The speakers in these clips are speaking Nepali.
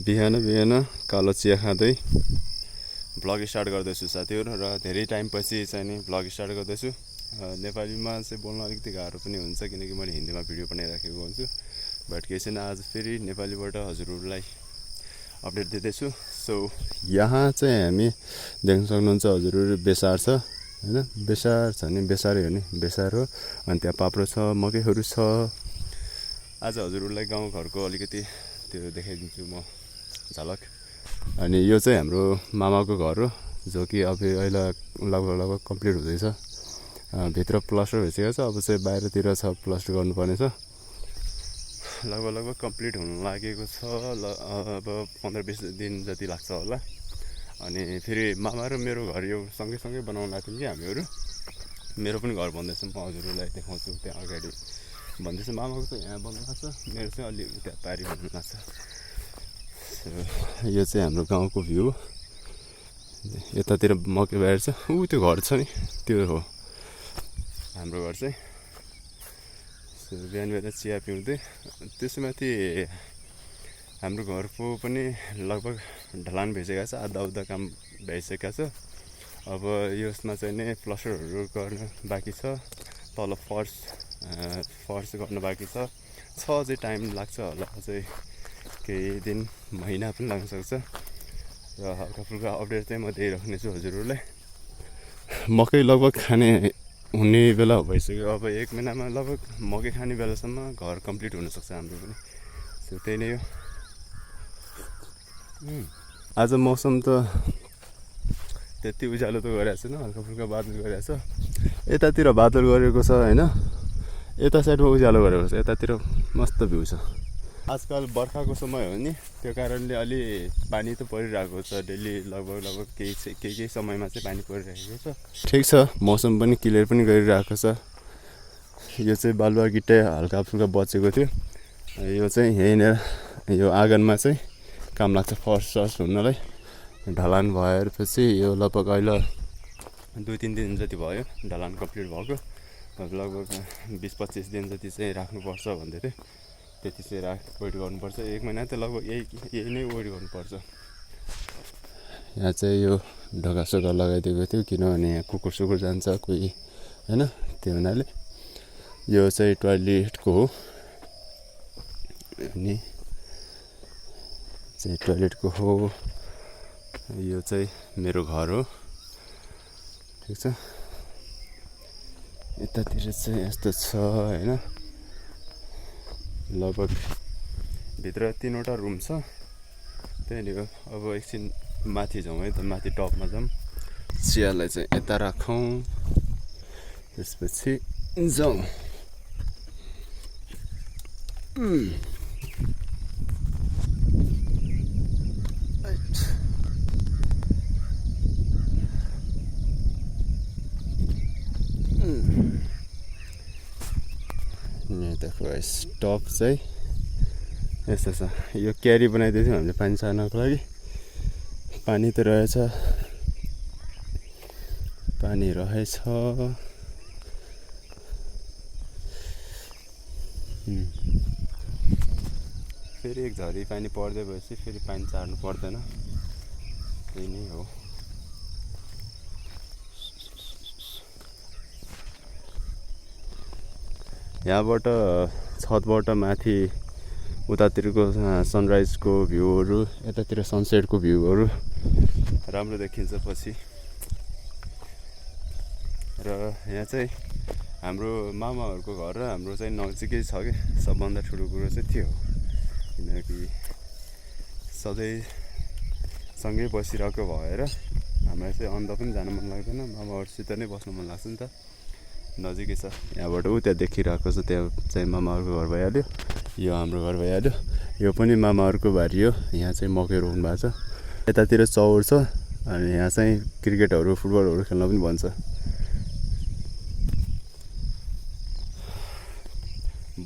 बिहान बिहान कालो चिया खाँदै भ्लग स्टार्ट गर्दैछु साथीहरू र धेरै टाइमपछि चाहिँ नि भ्लग स्टार्ट गर्दैछु। नेपालीमा चाहिँ बोल्न अलिकति गाह्रो पनि हुन्छ किनकि मैले हिन्दीमा भिडियो बनाइराखेको हुन्छु। बट केही छैन, आज फेरि नेपालीबाट हजुरहरूलाई अपडेट दिँदैछु। सो यहाँ चाहिँ हामी देख्न सक्नुहुन्छ हजुरहरू बेसार छ हैन, बेसार छ नि बेसारै हो नि, बेसार हो। अनि त्यहाँ पाप्रो छ, मकैहरू छ। आज हजुरहरूलाई गाउँघरको अलिकति त्यो देखाइदिन्छु म झलक। अनि यो चाहिँ हाम्रो मामाको घर हो, जो कि अब अहिले लगभग कम्प्लिट हुँदैछ। भित्र प्लास्टर भइसकेको छ, अब चाहिँ बाहिरतिर छ प्लास्टर गर्नुपर्ने छ। लगभग कम्प्लिट हुन लागेको छ। अब 15-20 दिन जति लाग्छ होला। अनि फेरि मामा र मेरो घर यो सँगै बनाउन लाग्थ्यौँ कि हामीहरू। मेरो पनि घर भन्दैछ, म हजुरहरूलाई देखाउँछु त्यहाँ अगाडि भन्दैछ। मामाको चाहिँ यहाँ बन्नु लाग्छ, मेरो चाहिँ अलि त्यहाँ पारि बन्नु लाग्छ। यो चाहिँ हाम्रो गाउँको भ्यू। यतातिर मकै बार छ, त्यो घर छ नि, त्यो हो हाम्रो घर चाहिँ। बिहान बेला चिया पिउँदै त्यसमाथि हाम्रो घरको पनि लगभग ढलान भइसकेको छ, आधा काम भइसकेको छ। अब यसमा चाहिँ नै प्लास्टरहरू गर्न बाँकी छ, तल फर्स गर्न बाँकी छ। अझै टाइम लाग्छ होला, अझै केही दिन महिना पनि लाग्न सक्छ। र हल्का फुल्का अपडेट चाहिँ म दिइराख्नेछु हजुरहरूलाई। मकै लगभग खाने हुने बेला भइसक्यो। अब 1 महिनामा लगभग मकै खाने बेलासम्म घर कम्प्लिट हुनसक्छ हाम्रो पनि। सो त्यही नै हो। आज मौसम त त्यति उज्यालो त गरिरहेको छैन, हल्का फुल्का बादल गरिरहेको छ। यतातिर बादल गरेको छ होइन, यता साइडमा उज्यालो गरेको छ, यतातिर मस्त भ्यू छ। आजकल बर्खाको समय हो नि, त्यो कारणले अलि पानी त परिरहेको छ डेली। लगभग केही समयमा चाहिँ पानी परिरहेको छ। ठिक छ, मौसम पनि क्लियर पनि गरिरहेको छ। यो चाहिँ बालुवा गिट्टै हल्का फुल्का बचेको थियो। यो चाहिँ यहीँनिर यो आँगनमा चाहिँ काम लाग्छ फर्स्ट हुनलाई। ढलान भएपछि यो लगभग अहिले 2-3 दिन जति भयो ढलान कम्प्लिट भएको। लगभग 20-25 दिन जति चाहिँ राख्नुपर्छ भन्दै थियो। त्यति चाहिँ वेट गर्नुपर्छ। 1 महिना त लगभग यही नै वेट गर्नुपर्छ। यहाँ चाहिँ यो ढोका लगाइदिएको थियो, किनभने यहाँ कुकुर सुकुर जान्छ कोही होइन, त्यो हुनाले। यो चाहिँ टोयलेटको हो, अनि चाहिँ टोयलेटको हो। यो चाहिँ मेरो घर हो, ठिक छ। यतातिर चाहिँ यस्तो छ होइन, लगभग भित्र 3वटा रुम छ। त्यही नै हो। अब एकछिन माथि जाउँ है त, माथि टपमा जाउँ। चियालाई चाहिँ यता राखौँ, त्यसपछि जाउँ। टप चाहिँ यस्तो छ। यो क्यारी बनाइदिएको थियौँ हामीले पानी सार्नको लागि। पानी त रहेछ, पानी रहेछ। फेरि एक झरी पानी पर्दै भएपछि फेरि पानी सार्नु पर्दैन, त्यही नै हो। यहाँबाट छतबाट माथि उतातिरको सनराइजको भ्यूहरू, यतातिर सनसेटको भ्यूहरू राम्रो देखिन्छ पछि। र यहाँ चाहिँ हाम्रो मामाहरूको घर र हाम्रो चाहिँ नजिकै छ कि, सबभन्दा ठुलो कुरो चाहिँ त्यो हो। किनकि सधैँ सँगै बसिरहेको भएर हामीलाई चाहिँ अन्त पनि जानु मन लाग्दैन, मामाहरूसित नै बस्नु मन लाग्छ नि त। नजिकै छ, यहाँबाट त्यहाँ देखिरहेको छ, त्यहाँ चाहिँ मामाहरूको घर भइहाल्यो। यो हाम्रो घर भइहाल्यो। यो पनि मामाहरूको बारी हो। यहाँ चाहिँ मकै रोप्नु भएको छ। यतातिर चौर छ, अनि यहाँ चाहिँ क्रिकेटहरू फुटबलहरू खेल्न पनि भन्छ।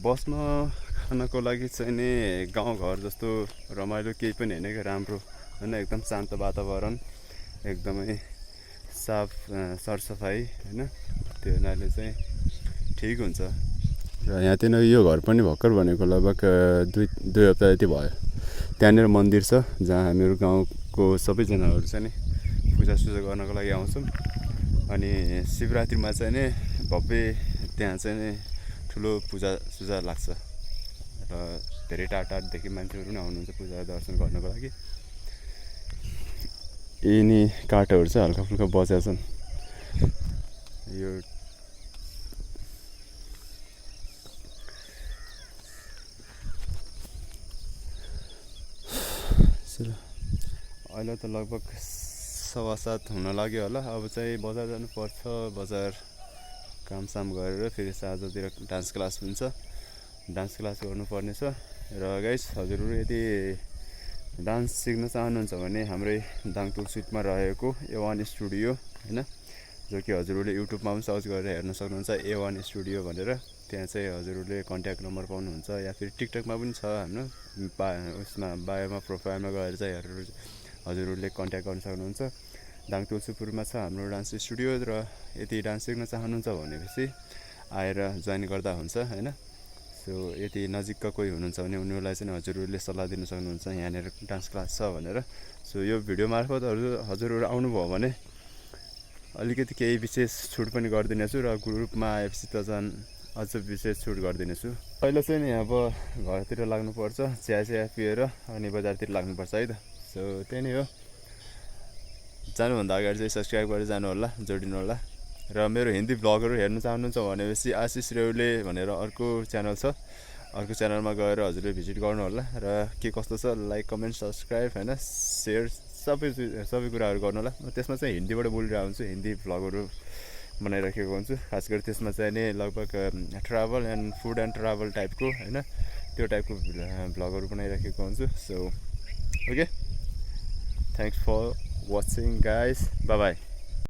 बस्न खानको लागि चाहिँ नि गाउँघर जस्तो रमाइलो केही पनि होइन क्या, राम्रो होइन। एकदम शान्त वातावरण, एकदमै साफ सरसफाइ होइन, त्यो हुनाले चाहिँ ठिक हुन्छ। र यहाँ यो घर पनि भर्खर भनेको लगभग 2 हप्ता जति भयो। त्यहाँनिर मन्दिर छ जहाँ हामीहरू गाउँको सबैजनाहरू चाहिँ नि पूजासुजा गर्नको लागि आउँछौँ। अनि शिवरात्रिमा चाहिँ नि भव्य त्यहाँ चाहिँ नि ठुलो पूजासुजा लाग्छ र धेरै टाढादेखि मान्छेहरू पनि आउनुहुन्छ पूजा दर्शन गर्नको लागि। यिनी काठहरू चाहिँ हल्का फुल्का बचेका छन्। यो अहिले त लगभग 7:15 हुन लाग्यो होला। अब चाहिँ बजार जानुपर्छ। बजार कामसाम गरेर फेरि साँझतिर डान्स क्लास हुन्छ, डान्स क्लास गर्नुपर्ने छ। र गाइस, हजुरहरू यदि डान्स सिक्न चाहनुहुन्छ भने हाम्रै दाङतुल स्विटमा रहेको A1 स्टुडियो होइन, जो कि हजुरहरूले युट्युबमा पनि सर्च गरेर हेर्न सक्नुहुन्छ A1 स्टुडियो भनेर। त्यहाँ चाहिँ हजुरहरूले कन्ट्याक्ट नम्बर पाउनुहुन्छ, या फिर टिकटकमा पनि छ हाम्रो उसमा बायोमा प्रोफाइलमा गएर चाहिँ हजुरहरूले कन्ट्याक्ट गर्न सक्नुहुन्छ। दाङतुल सुपुरमा छ हाम्रो डान्स स्टुडियो। र यदि डान्स सिक्न चाहनुहुन्छ भनेपछि आएर जोइन गर्दा हुन्छ होइन। सो यदि नजिकका कोही हुनुहुन्छ भने उनीहरूलाई चाहिँ हजुरहरूले सल्लाह दिन सक्नुहुन्छ यहाँनिर डान्स क्लास छ भनेर। सो यो भिडियो मार्फत हजुरहरू आउनुभयो भने अलिकति केही विशेष छुट पनि गरिदिनेछु, र ग्रुपमा आएपछि त झन् अझ विशेष छुट गरिदिनेछु। पहिला चाहिँ नि अब घरतिर लाग्नुपर्छ, चिया पिएर अनि बजारतिर लाग्नुपर्छ है त। सो त्यही नै हो। जानुभन्दा अगाडि चाहिँ सब्सक्राइब गरेर जानु होला, जोडिनु होला। र मेरो हिन्दी भ्लगहरू हेर्न चाहनुहुन्छ भनेपछि आशिष रेउले भनेर अर्को च्यानल छ, अर्को च्यानलमा गएर हजुरले भिजिट गर्नु होला। र के कस्तो छ लाइक, कमेन्ट, सब्सक्राइब होइन, सेयर सबै कुराहरू गर्नु होला। म त्यसमा चाहिँ हिन्दीबाट बोलिरहेको हुन्छु, हिन्दी भ्लगहरू बनाइराखेको हुन्छु। खास गरी त्यसमा चाहिँ नि लगभग travel and food and travel टाइपको होइन, त्यो टाइपको भ्लगहरू बनाइराखेको हुन्छु। So okay, thanks for watching guys, bye by.